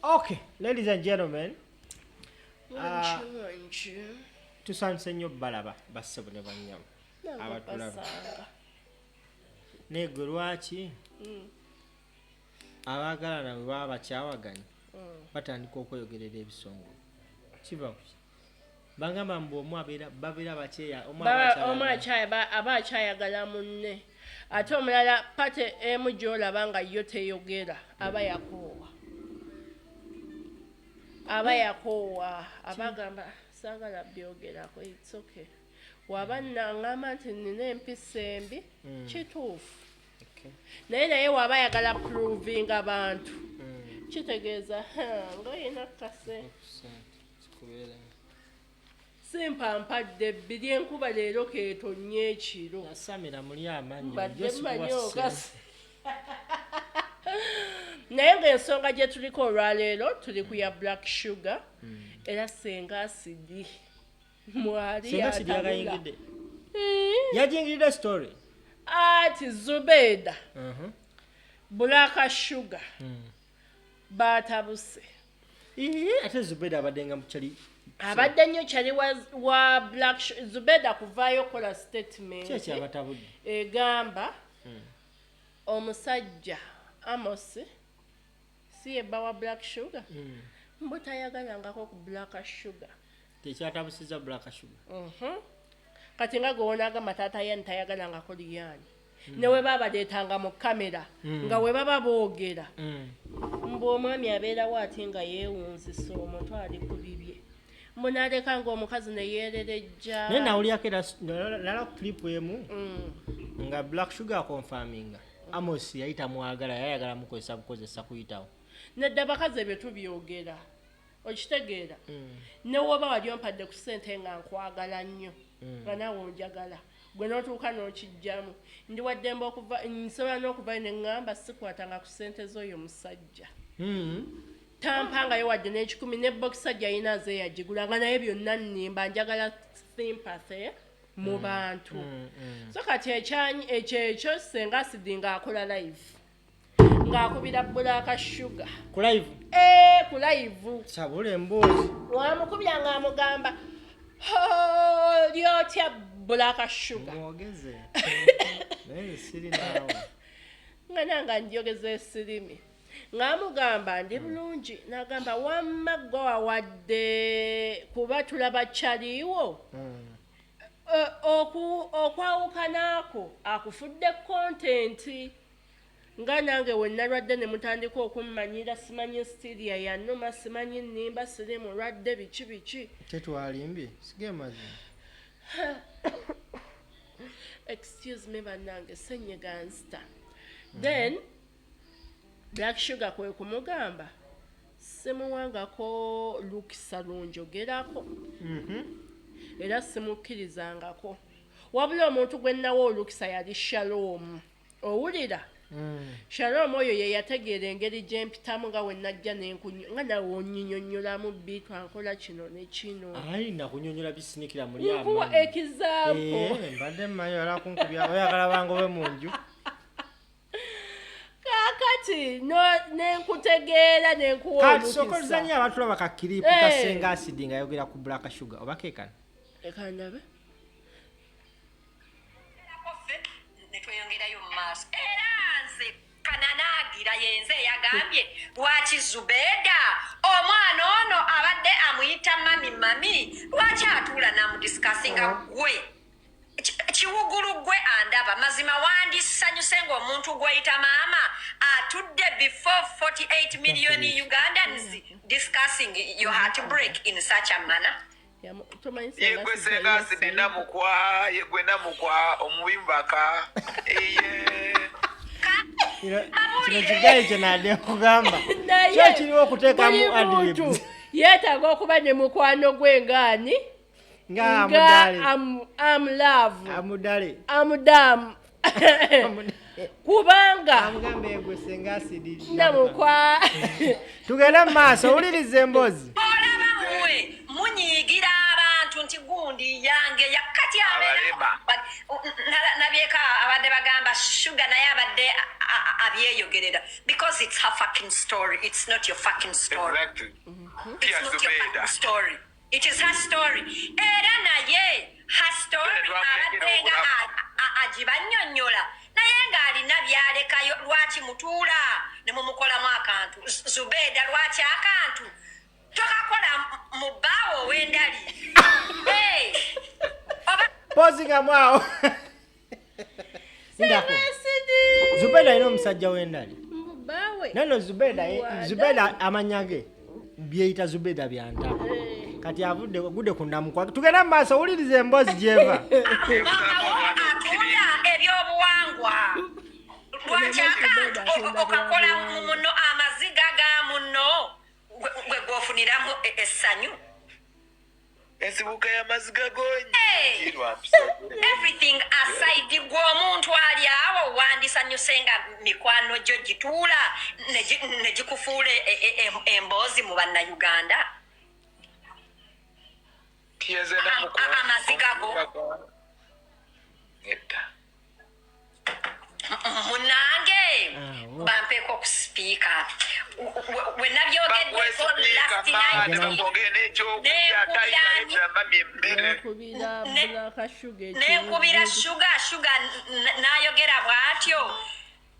Okay, ladies and gentlemen, Wangi, wangi. Tusanyuse nnyo balaba bassebo ne bannyabo Nange abatulaba. basanga. Naye gwe lwaki abaagalana bwe baba bakyawaganye batandika okweyogerera ebisongo? Kiva kuki? Bagamba mbu omu abeera, babeera bakyeya, omu aba Omu akyayagala. Aba akyayagala munne, ate omulala party emu gy'olaba nga yo teyogera, aba yakoowa, aba yakoowa, abagamba saagala byogerako, it's okay. Waba naŋŋamba nti nina empisa embi, kituufu. Naye waba ayagala provinga abantu, kitegeeza, "Ha, ng'olina kase." Sente, zikubeera. Simpampadde bbiri, enkuba leero keetonnya ekiro. Yasamira muli amannyo. Mbadde Yesu mmanyi kuwa okasi. ssente. Naye ng'ensonga gye tuliko olwaleero, tuli ku ya Black Sugar era Senga Acid mwali. Senga Acid yatabula. yagayingidde, yajingiride story. Ati Zubeda, Black Sugar batabuse. Ii, ate Zubeda abadde nga mukyali. Abadde nnyo kyali wa Black Zubeda kuvaayo okukola statement. Ki ekyabatabudde? Egamba omusajja Amos, si yebba wa Black Sugar, mbu tayagalangako ku Black Sugar. Tekyatabusiza Black Sugar. Kati nga gwewonaagamba taata yani tayagalangako Liyani, ne we baba baleetanga mu kamera nga we baba boogera, mbu omwami abeerawo ate nga yeewunzisa omuntu ali ku bibye, mbu n'aleka ng'omukazi ne yeererejja. Naye nawulyako era nala clip emu nga Black Sugar aconfirminga Amos yali tamwagala, yayagala mukozesa bukozesa kuyitawo. Nedda, bakazi ebyo tubyogera, okitegeera? Ne woba wali ompadde ku ssente nga nkwagala nnyo, nga naawe onjagala, gwe n'otuuka n'okijjamu, ndi waddembe okuva, nsobola n'okuvayo ne ŋŋamba sikwatanga ku ssente z'oyo musajja. Tampangayo wadde n'ekikumi, ne bokisa gyalina nze yagigula, nga naye byonna nnimba, njagala sympathy mu bantu. So kati ekyo Senga Acid ng'akola live ng'akubira Black Sugar. Ku live? Eh, ku live. Sabula emboozi. Wamukubira ng'amugamba, "Oli otya, Black Sugar?" Mwogeze, naye siri naawe. Nga nanga njogeza esirimi, ng'amugamba ndi bulungi, n'agamba wamma gwe wawadde kuba tulaba kyaliwo. Okwawukanaako akufudde content, nga nange we nalwadde ne mutandika okummanyira, simanyi sitiria yanuma, simanyi nnimba siri mulwadde, biki biki. Tetwalimbye, sige mazima. Excuse me bannange, senyiga nsita. Then Black Sugar kwe kumugamba simuwangako lukisa lunjogerako era simukkirizangako, wabula omuntu gwe nnawa olukisa yali Shalom. Owulira? Shalom oyo ye yategeera engeri gye mpitamu, nga we najja nenkunyo, nga nawe onnyinyonnyolamu biitu ankola kino ne kino. Ayi, nakunyonyola bisinikira muli Nkuwa amaanyi. example. Eh, mbadde mmanyi wala kunkubya, oyagala bangobe mu nju. Kaakati nenkutegeera, nenkuwa Kati sooka olukisa. oluzanyo abatulaba ka clip ka Eh. Senga Acid ng'ayogera ku Black Sugar, oba keekano. Leka ndabe. Ffe ne tweyongerayo mu maaso, era nze kananaagira yenze eyagambye lwaki Zubeeda omwana ono abadde amuyita mummy, mummy, lwaki atuula n'amudiscussinga? Gwe kiwugulu gwe andaba, mazima wandisanyuse ng'omuntu gw'oyita maama atudde before 48 million Ugandans discussing your heartbreak in such a manner? Tomanyi Senga Yegwe Acid Senga alina Acid. ssanyu. Namukwa, yegwe namukwa omubimbaka eye. Kino kigayi kye nadde nkugamba. Naye Kyo kiriwo okuteekamu buli muntu adlibs. yeetaaga okuba ne mukwano gwe ngaani? Nga Nga amudale. Amulaavu. Amudale. Amudamu, kubanga Amugambe egwe Senga Acid. Namukwa. Tugende mu maaso, owuliriza emboozi. Olaba mmwe munyiigira abantu nti gundi yange ya kati. Lwaki abeera Abalema. Nabyeka abadde bagamba Sugar naye abadde abyeyogerera because it's her fucking story. It's not your fucking story. Exactly. It's Ya not your Zubeda. fucking story. It is her story. Era naye her story Zubeda twamulekera abadde nga obulamu. agibannyonnyola naye ng'alina byalekayo. Lwaki mutuula ne mumukolamu akantu? Zubeda, lwaki akantu tokakola mu bbaawo ow'endali? Hey! Oba Pozingamu awo. Lindako. Sidi. Zubeda alina omusajja w'endali. Mbubawe. Nano Zubeda, Wada. Zubeda amanya ge byeyita Zubeda byantaba. Kati avudde gudde ku Namukwa. Tugenda mu maaso, wuliriza emboozi gyeva. Maama wo atunda ebyobuwangwa, lwaki akantu okakola mu muno, amaziga ga muno gwe gwofuniramu essanyu? Ensibuka y'amaziga gonyi. Hey! Everything aside, gwe omuntu ali awo wandisanyuse nga mikwano gyo gituula ne gikufuula emboozi mu Bannayuganda? Tiyeze Namukwa. Amaziga go. Nedda. Munange, Awo. bampeeko ku sipiika we nabyogeddeko last night. Bakwongere n'ekyokulya tayita mami emmere. Nakubira Black Sugar. Nenkubira Sugar. Sugar n'ayogera bw'atyo.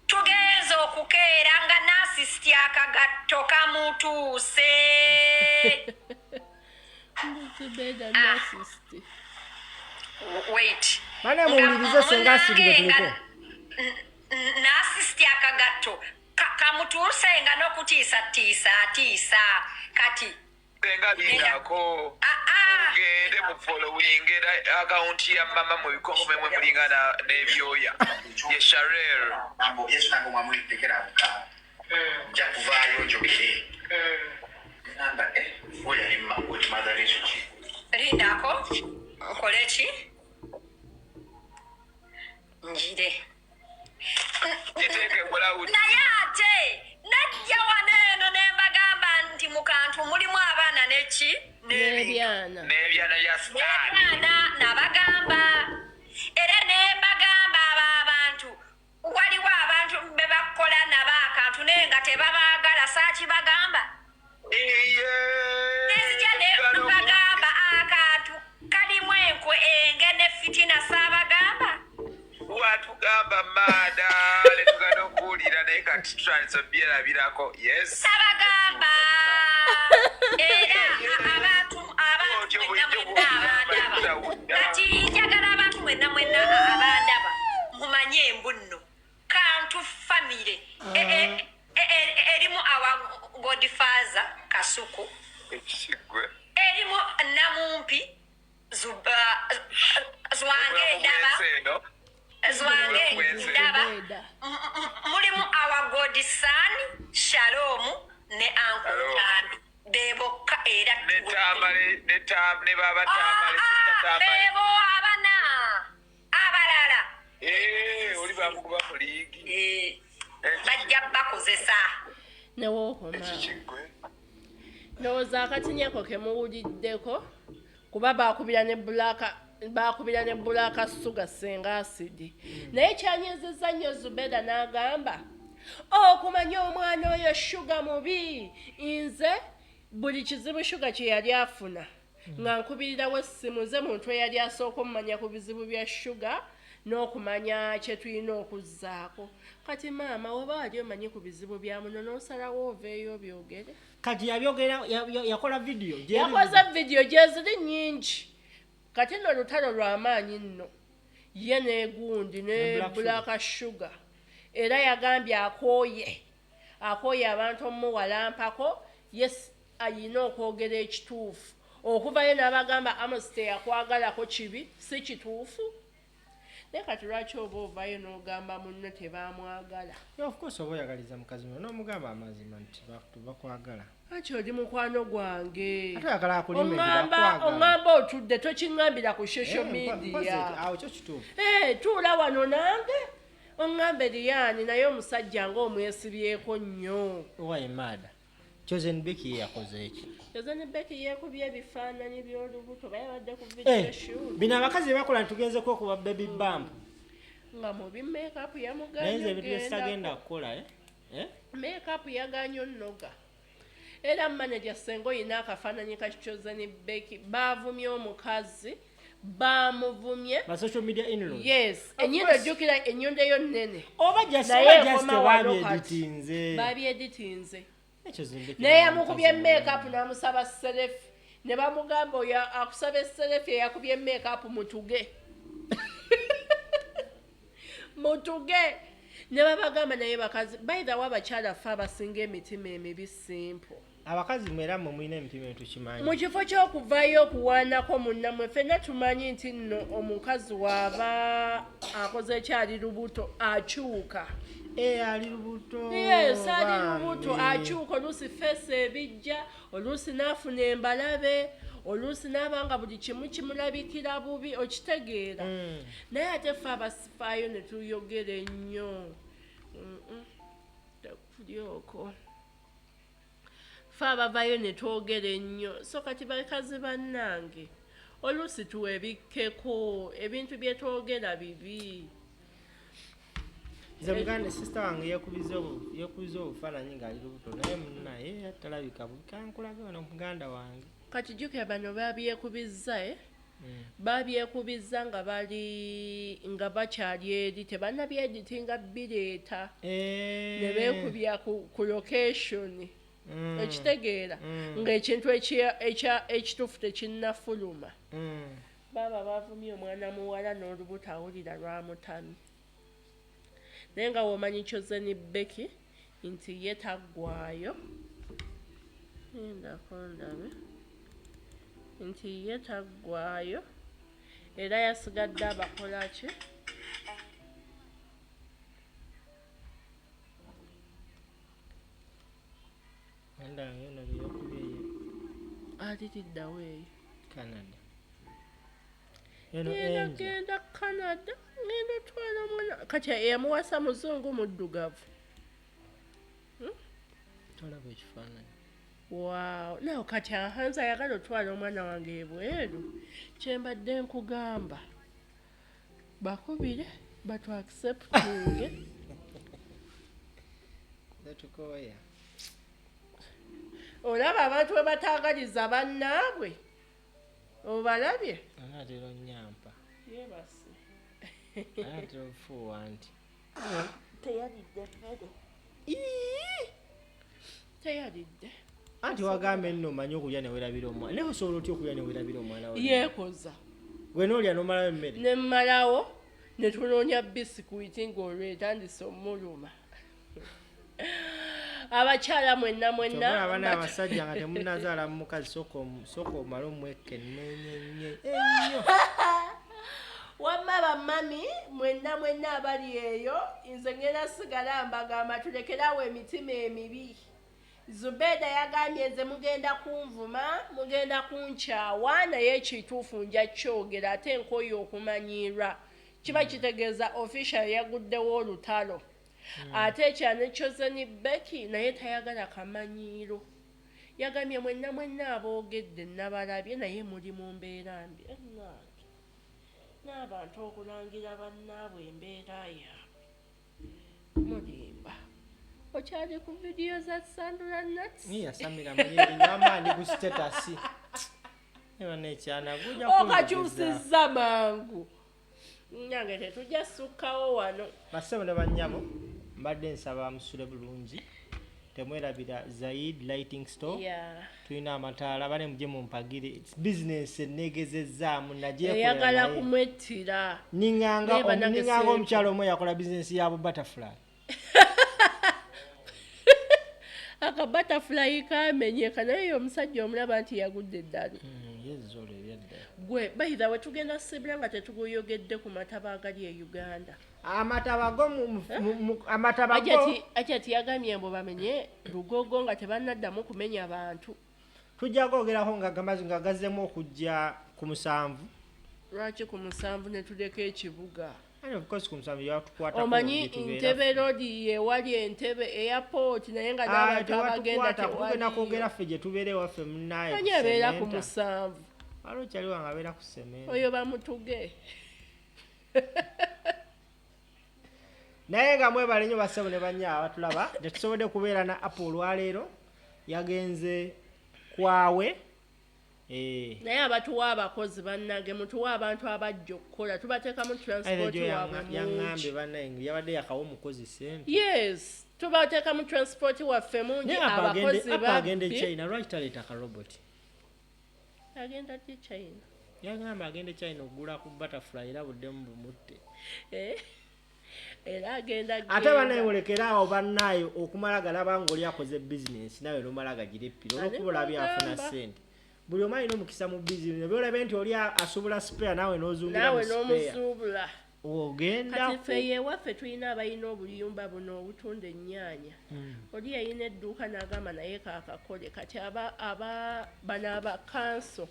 Tugenza okukeera nga nasisiti akagatto kamutuuse. Zubeda narcissist. Wait. Bane muwulirize senga asirire tuliko. Nasisiti akagatto kamutuuse nga n'okutiisatiisa atiisa kati. Senga lindako. Ah, ah. Mugende mu following era akawunti ya mama mu bikongo mwe mulinga n'ebyoya ye Sharel. Mambo Yesu nange omwamulekera abuka nja kuvaayo njogere ngamba oyo ali mother relationship. Lindako nkole ki njire. Giteeke bulawudi. Naye ate najja wano eno ne mbagamba nti mu kantu mulimu abaana neki. N'ebyana. N'ebyana bya sitaani. N'ebyana. Nabagamba era ne mbagamba abo abantu, waliwo abantu be bakola nabo akantu naye nga tebabaagala. Saakibagamba? Iye. Nenzija ne mbagamba akantu kalimu enkwe, enge ne fitina. Saabagamba? Watugamba maada netugana okuwulira naye kati tutandise obyerabirako, yes. Sabagamba era abantu abantu mwenna mwenna abandaba, kati njagala abantu mwenna mwenna abandaba mumanye embu nno kantu famire erimu awa godfather Kasuku, Ekigwe. erimu Namumpi Zwange ndaba Obulamu bw'ensi eno. Zwange ndaba. Zubeda. Mulimu our godson Shalomu ne Uncle Shalom. Tambi bebokka era. Ne Tamale ne Tam ne baba Tamale, sister Tamale. Bebo abana abalala. Eh, oli bamukuba mu liigi. Bajja bakozesa. Newookoma. Ekikigwe. Ndowooza akatinyako kemuwuliddeko kuba bakubira ne Black Sugar senga asidi, naye kyanyezezza nnyo Zubeda n'agamba okumanya omwana oyo Sugar mubi. Nze buli kizibu Sugar kye yali afuna nga nkubirirawo essimu. Nze muntu eyali asooka omumanya ku bizibu bya Sugar n'okumanya kye tulina okuzzaako. Kati maama, oba wali omanyi ku bizibu bya muno n'osalawo oveeyo obyogere? Kati yabyogera, yakola vidiyo. Yakoze vidiyo gyeziri nnyingi. Kati nno olutalo lw'amaanyi nno ye negundi ne Ne Black. Black Sugar era yagambye akooye, akooye abantu omuwalampako. Yes, ayina okwogera ekituufu okuvayo n'abagamba Amos teyakwagalako kibi si kituufu. Naye kati lwaki oba ovayo n'ogamba munno tebamwagala? Yeah, of course oba oyagaliza mukazi muno n'omugamba amazima nti bakwagala. Lwaki oli mukwano gwange? Ate oyagala akulimbe nti Oŋŋamba bakwagala. Oŋŋamba otudde tokiŋŋambira ku social Eh, mpozi media. awo kyo kituufu. Eh, tuula wano nange oŋŋambe Liyani, naye omusajja ng'omwesibyeko nnyo. Owaye maada. Chosen Becky ye yakoze eki? Chosen Becky yeekubye ebifaananyi by'olubuto, bayabadde ku video Eh, shoot. Bino abakazi bye bakola ntugenzeko okuba baby bump. Nga mubi, makeup Naye yamuganye nze ebintu byesitagenda ogendako. kukola, eh? Eh? Makeup yaganye onnoga. Era manager senga oyina akafaananyi ka Chosen Becky, baavumye omukazi, baamuvumye. Ba social media in-laws. Yes, enyindo, course. ejjukira ennyondo eyo nnene. Oba just Naye oba just ekoma wano kati. tebabyeditinze. Babyeditinze. Chosen Becky Naye naye yamukubye mukazi makeup n'amusaba selfie, ne bamugamba oyo akusaba eselfie eyakubye makeup, mutuge mutuge, ne babagamba. Naye bakazi, by the way, abakyala ffe abasinga emitima emibi, simple. Abakazi mwera mmwe mulina emitima etukimanyi. Mu kifo ky'okuvaayo okuwaanako munnammwe, ffenna tumanyi nti nno omukazi waaba akoze ekyali lubuto akyuka. Eh, ali lubuto. Yes, ali lubuto. Bambi. Akyuka, oluusi face ebijja, oluusi n'afuna embalabe, oluusi n'aba nga buli kimu kimulabikira bubi, okitegeera? Naye ate ffe abasifaayo ne tuyogera ennyo. Tekuli okwo, ffe abavaayo ne twogera ennyo. So kati bakazi bannange, oluusi tuwebikkeko ebintu bye twogera bibi. Nze muganda, sister wange yekubiza obufaananyi ng'ali lubuto, naye munaye talabika bubi. Kankulage wano muganda wange. Kati jjukira bano babyekubizza, eh? Babyekubizza nga bali nga bakyali eri, tebannabyeditinga bireeta. Ne beekubya ku location, okitegeera? Ng'ekintu ekituufu tekinnafuluma. Baaba bavumye omwana muwala n'olubuto, awulira lwamutami. Naye nga womanyi Chosen Becky nti ye taggwayo, endako ndabe nti ye taggwayo, era yasigadde abakola ki? Muganda wange ono byeyakubye ye. Aliriddawo eyo. Canada eno. Ngenda Angel. Genda Canada, ngenda otwala omwana. Kati eyamuwasa muzungu muddugavu? Tolaba ekifaananyi? Waaw, nawe kati ahanze ayagala otwala omwana wange ebweru. Kyembadde nkugamba, bakubire batu acceptinge. Tetukooya. Olaba abantu bwe bataagaliza bannaabwe, obalabye? Anaatera onyampa. Yebase. Anaatera ofuuwa nti Teyalidde emmere, teyalidde. Anti wagamba enno omanyi okulya newerabira omwana, naye osobola otya okulya newerabira omwana wo? Yeekoza. Gwe noolya nomalayo emmere? Nemmalawo, ne tunoonya bisikwiti ng'olwetandise omuluma. Abakyala mwenna mwenna. Kyova abaana abasajja nga temunazaala mu mukazi, sooka omale omwekenneenyenye ennyo. Wamma bamami mwenna mwenna abali eyo, nze ngenda sigala mbagamba tulekerawo emitima emibi. Zubeda yagambye, nze mugenda kunvuma, mugenda kunkyawa, naye ekituufu nja kyogera, ate nkoye okumanyirwa. Kiba kitegeeza official yaguddewo olutalo. Ate ekyane Chosen Becky naye tayagala kamanyiiro. Yagambye mwenna mwenna aboogedde nabalabye, naye muli mu mbeera mbi. Ennange, n'abantu okulangira bannaabwe embeera yaabwe, mulimba. Okyali ku vidiyo za Sandra Nats? Niyasamira munyamaani ku status eba nekyana gujja. Okakyusizza mangu. Nange tetujja sukkawo wano. Bassebo ne bannyabo, mbadde nsaba musule bulungi. Temwerabira Zaid Lighting Store. Tulina amataala, bane mujje mumpagire. Its business enegezezaamu. Eyagala naye kumwettira. ninganga Naye bannange ninganga omukyalo omu yakola bizinesi ya bu butterfly. Aka butterfly kamenyeka, naye omusajja omulaba nti yagudde eddali. Yezolo ebyadda. Gwe bayira we tugenda sibira nga tetuguyogedde ku mataba agali e Uganda. Amataba go amataba go. Ajati yagambye mbu bamenye Lugogo nga tebannaddamu kumenya bantu. Tujja kwogerako nga gamazi nga gazzemu okujja ku 7. Lwaki ku 7 ne tuleka ekibuga? And of course ku 7 yatukwatako. Omanyi Ntebe Road yewali Entebe airport, naye nga n'abantu abagenda tugenda kwogera tewaliyo. Ffe gye tubeera ewaffe munaaye. Ani abeera ku 7? Waliwo kyali wange abeera ku sementa. Oyo bamutuge. Naye nga mwebale nnyo bassebo ne bannya abatulaba. Tetusobodde kubeera na Apple olwaleero, yagenze kwawe. Naye abatuwa abakozi, bannange, mutuwe abantu abajja okukola, tubateekamu transport waabwe mungi. Yaŋŋambye bannaye yabadde yakawa omukozi sente. Yes, tubateekamu transport waffe mungi. Naye Apple Abakozi Apple agenda e babbi. China, lwaki taleeta karobot? Agenda ddi China? Yagamba agenda e China okugula ku butterfly era buddemu bumutte. Eh, era agenda Ate genda. bannaye mulekere awo bannaye okumala galaba ng'oli akoze bizinensi, nawe nomala gagireppira olwokuba olabye afuna Ani sente. Buli omu alina omukisa mu bizinesi. Byolabe nti oli asobola spare, naawe n'ozungira Naawe mu spare. N'omuzuubula. Ogenda Kati ffe yewaffe tulina abalina obuyumba buno obutunda ennyaanya. Oli yalina edduuka n'agamba naye kaakakole. Kati aba bano abakanso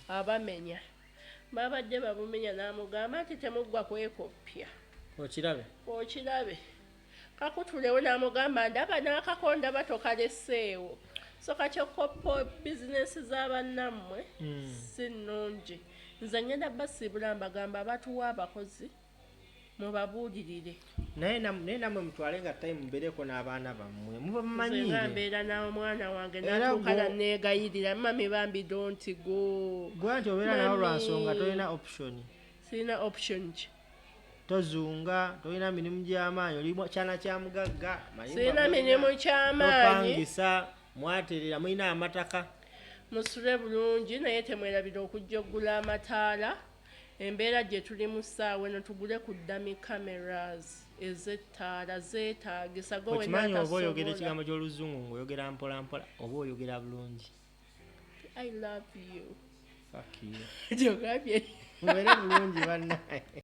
abamenya babadde babumenya, n'amugamba nti temuggwa kwekoppya. Okirabe. Okirabe kakutulewo, n'amugamba ndaba n'akako, ndaba tokaleseewo. So kati okoppa bizinensi z'abannammwe si nnungi. Nze ngenda basiibula, mbagamba abatuwa abakozi mubabuulirire. Naye nammwe mutwale nga time mubeereko n'abaana bammwe, muba Nze nga mumanyiire. mbeera n'omwana wange. Era Natuuka naneegayirira, "Mummy, bambi, don't go." Gwe nti obeera nawo lwa nsonga Mummy. tolina option. Sirina option ki? Tozunga, tolina mirimu gy'amaanyi, oli kyana kya mugagga, mayumba Sirina mulina, mirimu ky'amaanyi. topangisa, mwaterera, mulina amataka. Musule bulungi, naye temwerabira okujja okugula amataala. Embeera gye tuli mu ssaawa eno, tugule ku dummy cameras ez'ettaala, zeetaagisa gwe wenna. Okimanyi oba oyogera Atasobola. ekigambo ky'oluzungu ng'oyogera mpola mpola oba oyogera bulungi. I love you. Fuck you. Gyogambye. Mubeere bulungi bannaye.